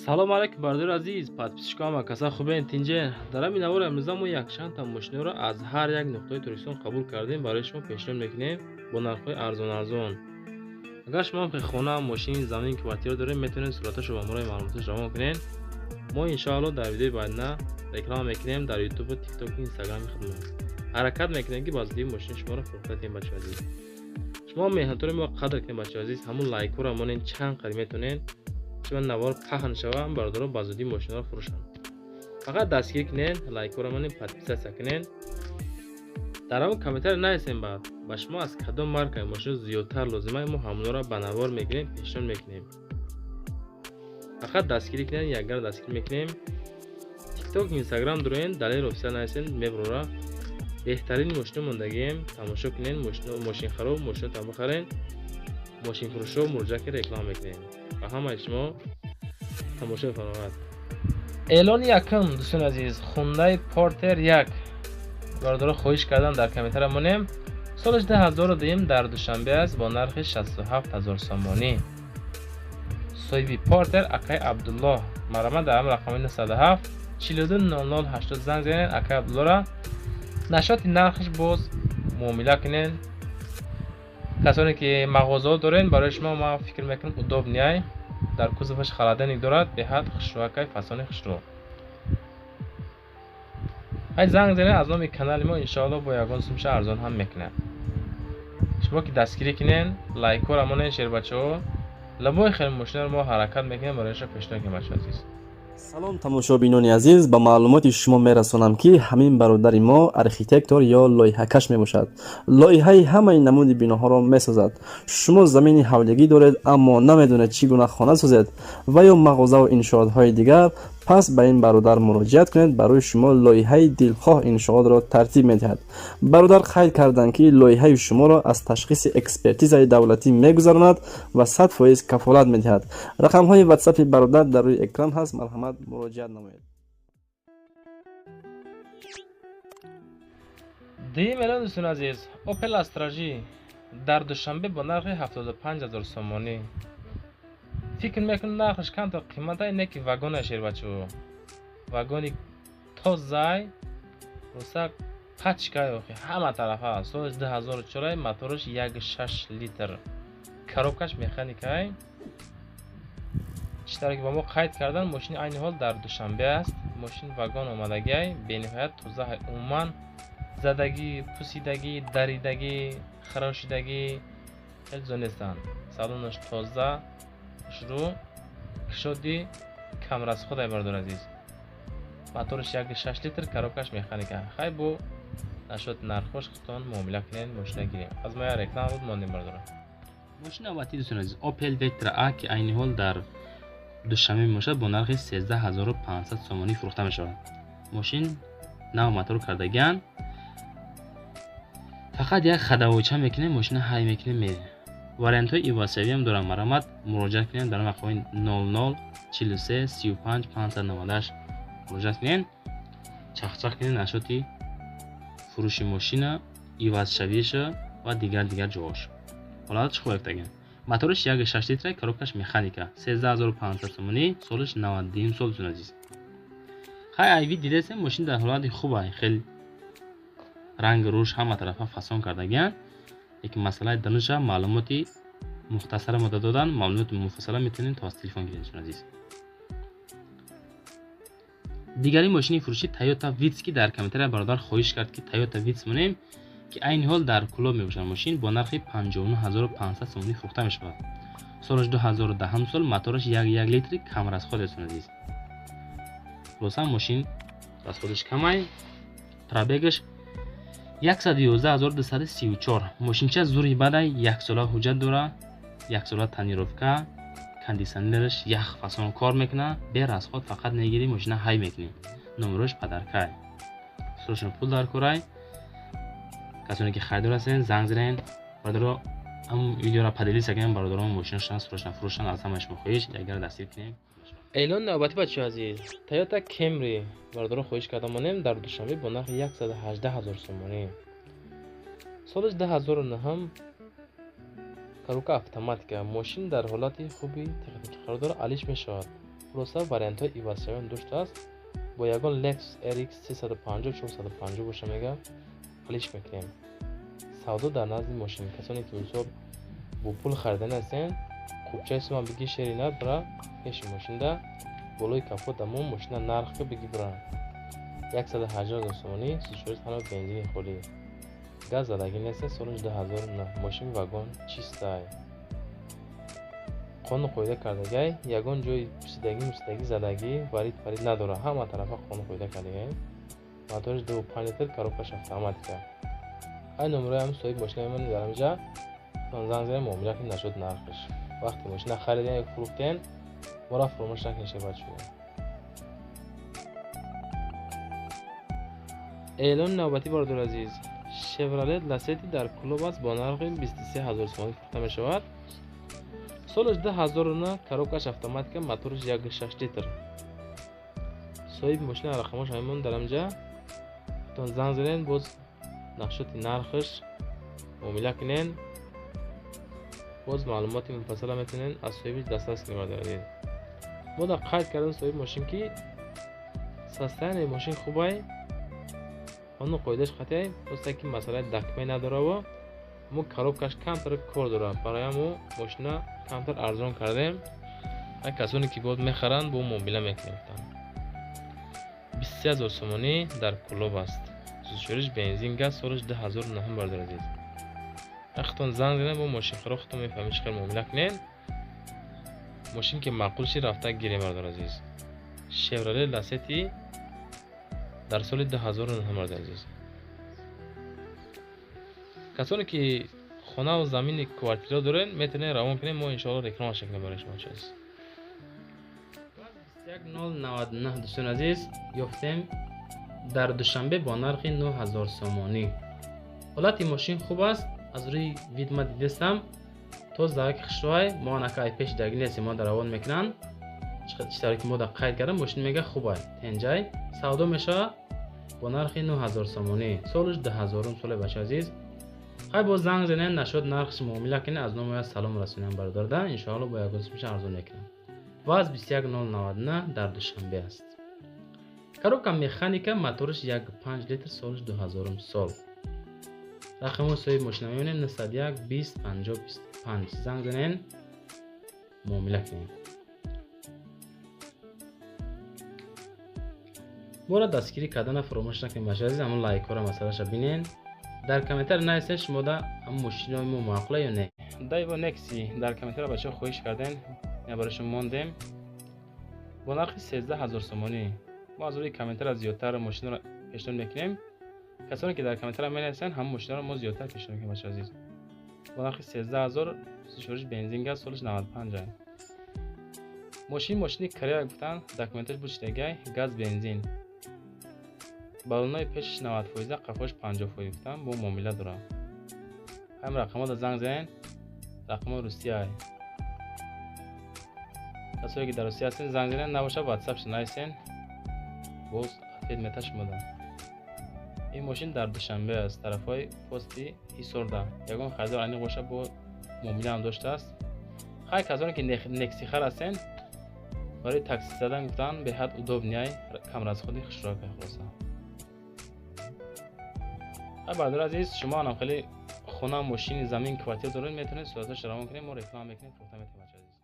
Салом алейкум, бародари азиз, подписчикон ва каса хубен тинҷе. Дар ҳамин навор имрӯза мо якчанд та мошиноро аз ҳар як нуқтаи Тоҷикистон қабул кардем, барои шумо пешниҳод мекунем бо нархҳои арзон-арзон. Агар шумо ҳам хона, мошин, замин, квартира доред, метавонед сураташро ба моро маълумоташ равон кунед. Мо иншоалло дар видеои баъдина реклама мекунем дар ютубу, тиктоку, инстаграми худмон. Ҳаракат мекунем, ки ба зудии мошини шуморо фурӯхта диҳем, бачаҳои азиз. Шумо меҳнатҳоро мо қадр кунед, бачаҳои азиз, ҳамун лайкҳоро монед чанд қадр метавонед, чун навор паҳн шава, бародаро ба зудӣ мошинаро фурӯшанд. Фақат дастгирӣ кунед, лайкҳоро монед, подписаться кунед. Дар ҳамон комментария нависем баъд ба шумо аз кадом маркаи мошино зиёдтар лозима, мо ҳамонро ба навор мегирем, пешниҳод мекунем. Фақат дастгирӣ кунед, якгара дастгирӣ мекунем. Тикток, инстаграм дуроен, Далер Офисиал нависен, мебарора. Беҳтарин мошино мондагием, тамошо кунед, мошинхаро мошинотон бихарен, мошинфурӯшо муроҷиат кунед, реклама мекунем. Ба ҳамаи шумо тамошои фароғат. Эълони якум, дӯстони азиз, Хундай Портер 1. Бародаро хоҳиш кардан дар комментария монем. Соли 2002 дар Душанбе аст бо нархи 67 000 сомонӣ. Соҳиби Портер акай Абдуллоҳ. Марҳамат, дар ҳамин рақами 907 42 00 80 занг занед акай Абдуллоҳра. Нашоти нархаш боз муомила кунед. Касоне ки мағозаҳо дорен, барои шумо ман фикр мекунам удобный. Дар кузоваш холодильник дорад, беҳад хушрӯакай, фасони хушрӯ. Ҳай занг занед аз номи канали мо, иншоалло бо ягон сумша арзон ҳам мекунад. Шумо ки дастгирӣ кунед, лайкҳоро монед, шербачаҳо, лабои хеле мошинаро мо ҳаракат мекунем барои шумо пешниҳод кунем, бачаҳои азиз. Салом, тамошобинони азиз! Ба маълумоти шумо мерасонам, ки ҳамин бародари мо архитектор ё лоиҳакаш мебошад. Лоиҳаи ҳамаи намуди биноҳоро месозад. Шумо замини ҳавлигӣ доред, аммо намедонед, чӣ гуна хона созед ва ё мағозаву иншоотҳои дигар, пас ба ин бародар муроҷиат кунед, барои шумо лоиҳаи дилхоҳ иншоотро тартиб медиҳад. Бародар қайд карданд, ки лоиҳаи шуморо аз ташхиси экспертизаи давлатӣ мегузаронад ва 100% кафолат медиҳад. Рақамҳои ватсапи бародар дар рӯи экран ҳаст, марҳамат, муроҷиат намоед. Дуюм эълон, дӯстони азиз, Опел Астра Ж дар Душанбе бо нархи 75 000 сомонӣ. Фикр мекунам, нархаш камтар қимата, не ки вагона, шербачаҳо. Вагони тозай, руса пачкай, охи ҳама тарафа. Соли 2004, мотораш 1,6 литр. Коробкаш механикай. Чӣ тавре ки ба мо қайд кардан, мошини айни ҳол дар Душанбе аст. Мошин вагон омадагиай, бениҳоят тоза, умуман задагӣ, пусидагӣ, даридагӣ, харошидагӣ хеле чизо нестанд. Салонаш тоза, хушрӯ, кушоди камрасходай, бародари азиз. Мотораш 1,6 литр, коробкаш механика. Хай бо нашоти нархош худтон муомила кунед, мошина гирем. Аз мо як реклама буд, мондем, бародарон. Мошини навбатӣ, дӯстони азиз, Opel Vectra A, ки айни ҳол дар Душанбе мебошад, бо нархи 13 500 сомонӣ фурӯхта мешавад. Мошин нав мотор кардагианд. Фақат як ходовойча мекунем, мошина ҳай мекунем, мерем. Вариантҳои ивазшавиам дорам, марҳамат, муроҷиат кунед, дар рақамҳои 00 43 35 598 муроҷиат кунед, чахчах кунед нашоти фурӯши мошина, ивазшавиша ва дигар дигар ҷоҳош. Ҳолаташ хуб рафтагиан. Мотораш 1,6 литра, коробкаш механика, 13 500 сомонӣ, солаш 92 сол, дӯстони азиз. Хай айви дидесем, мошин дар ҳолати хубай, хел ранги рӯш ҳама тарафа фасон кардагианд, лекин масъалаи дануша маълумоти мухтасара мо додан, маълумоти муфассала метавонем то аз телефон гирем, дӯстони азиз. Дигари мошини фурӯшӣ Toyota Vitz, ки дар комментария бародар хоҳиш кард, ки Toyota Vitz монем, ки айни ҳол дар Кӯлоб мебошад. Мошин бо нархи 59 500 сомонӣ фурӯхта мешавад. Солаш 2010 сол, мотораш 1,1 литри, камрасход, дӯстони азиз. Хулоса, мошин расходаш камай, пробегаш 111 234. Мошинча зури бадай, яксола ҳуҷҷат дора, яксола тонировка, кондитсионераш ях фасон кор мекунад, бе расход фақат мегирӣ, мошина ҳай мекунӣ. Номерош падаркай. Срочно пул дар корай. Касоне ки харидор ҳастен, занг занед. Бародаро, ҳамун видеоро поделиться кунем, бародарон мошинашон срочно фурӯшанд, аз ҳамаи шумо хоҳиш, ягар дастгир кунем. Эълони навбатӣ, бачаҳои азиз, Toyota Camry, бародарон хоҳиш карда монем, дар Душанбе бо нархи 118 000 сомонӣ. Соли 2009, коробка автоматика. Мошин дар ҳолати хуби техникӣ қарор дорад, алиш мешавад. Хулоса вариантҳои ивазшавиам доштааст. Бо ягон Lexus RX 350 450 боша мега қилиш мекунем. Савдо дар назди мошин. Касоне ки мисол бо пул харидан ҳастен, хубчаи сума биги шерина бира пеши мошинда болои капот дамо мошина нарх ки биги бира. 180 000 сомонӣ, сӯзишвориш танҳо бензини холӣ. Газ задагӣ нест, солаш 2009. Мошин вагон чистай. Қонун қоида кардагай, ягон ҷои пусидагӣ, мусидагӣ, задагӣ, варид парид надорад. Ҳама тарафа қонун қоида кардагай. Моториш 2,5 литр, коробкаш автоматика. Ай номерои ҳам соҳиби мошина мемонед дар ҳаминҷа. Занг занем, муомила кунед нашуд нархаш. Вақте мошина харидем ё фурӯхтем, моро фуромӯш накунед шебачӯ. Эълони навбатӣ бародари азиз. Chevrolet Lacetti дар клуб аст бо нархи 23 000 сомонӣ фурӯхта мешавад. Солаш 2009, коробкаш автоматика, мотораш 1,6 литр. Соҳиби мошина рақамош ҳамон дар ҳаминҷа. Тон занг занед, боз нақшоти нархаш муомила кунед. Боз маълумоти муфассала метавонед аз соҳибиш дастрас кунед бародари азиз. Мо дар қайд кардем соҳиби мошин ки состояние мошин хубай, қонун қоидааш қатъи, просто ки масъалаи дакмай надораву мо коробкаш камтар кор дорад. Барои ҳамо мошина камтар арзон кардем. Ҳар касоне ки боз мехаранд бо муомила мекунем. 23 000 сомонӣ дар клуб аст. Сӯзишвориш бензин газ, солаш 2009 бародари азиз. Вақтон занг занед бо мошинхаро худтон мефаҳмед чӣ қадр муомила кунед. Мошин ки маъқул шид рафта гирем бародари азиз. Chevrolet Lacetti дар соли 2009 бародари азиз. Касоне ки хонаву замини квартира доред, метавонед равон кунед, мо иншоалло рекламаш мекунем барои шумо чиз. 21099 дӯстони азиз ёфтем дар Душанбе бо нархи 9000 сомонӣ. Ҳолати мошин хуб аст, аз рӯи вид ма дидестам, то заваки хушрӯай, мо анака ай пеш дагӣ нестем, мо дар равон мекунанд. Чӣ тавре ки мо дар қайд кардем, мошин мега хубай, тенҷай, савдо мешавад бо нархи 9000 сомонӣ. Солаш 2000 соле бача азиз. Хай боз занг занед, нашуд нархш муомила кунед, аз номи салом расонам бародарда, иншоалло бо ягон сумша арзон мекунам. Ваз 21099 дар Душанбе аст. Коробка механика, мотораш 1,5 литр, солаш 2000 сол. Рақами соҳиби мошина мебинем 901 20 50 25. Занг занед, муомила кунед. Моро дастгирӣ кардана фаромӯш накунед бача азиз, ҳамон лайкҳоро масъалаша бинед. Дар комментар нависед шумо да ҳамон мошинои мо маъқула ё не. Дайво Некси дар комментар бачаҳо хоҳиш кардем, ина барои шумо мондем бо нархи 13 000 сомонӣ. Мо аз рӯи комментар зиёдтар мошиноро пешниҳод мекунем. Касоне ки дар комментар менависанд, ҳамон мошиноро мо зиёдтар пешниҳод мекунем бачаҳо азиз. Бо нархи 13 000, сӯзишвориш бензин газ, солаш 95. Мошин мошини Корея гуфтанд, документаш бучидагай, газ бензин. Балонои пешаш 90%, қафош 50% гуфтанд, бо муомила дорад. Ҳамин рақамҳода занг занед, рақамҳои Русия. Касое ки дар Русия ҳастед занг занед, набошад WhatsApp-ша нависед, боз ответ мета шумода. Ин мошин дар Душанбе аст, тарафҳои пости Ҳисорда. Ягон харидор аниқ бошад бо муомила ҳам доштааст. Хай касоне ки нексихар ҳастед, барои такси задан гуфтанд беҳад удобный, камразходи хушрӯяк хулоса. Хай бародари азиз, шумо ҳам хеле хона, мошини, замин, квартира доред, метавонед сураташро равон кунед, мо реклама мекунем, фурӯхта метавонем бачаҳо азиз.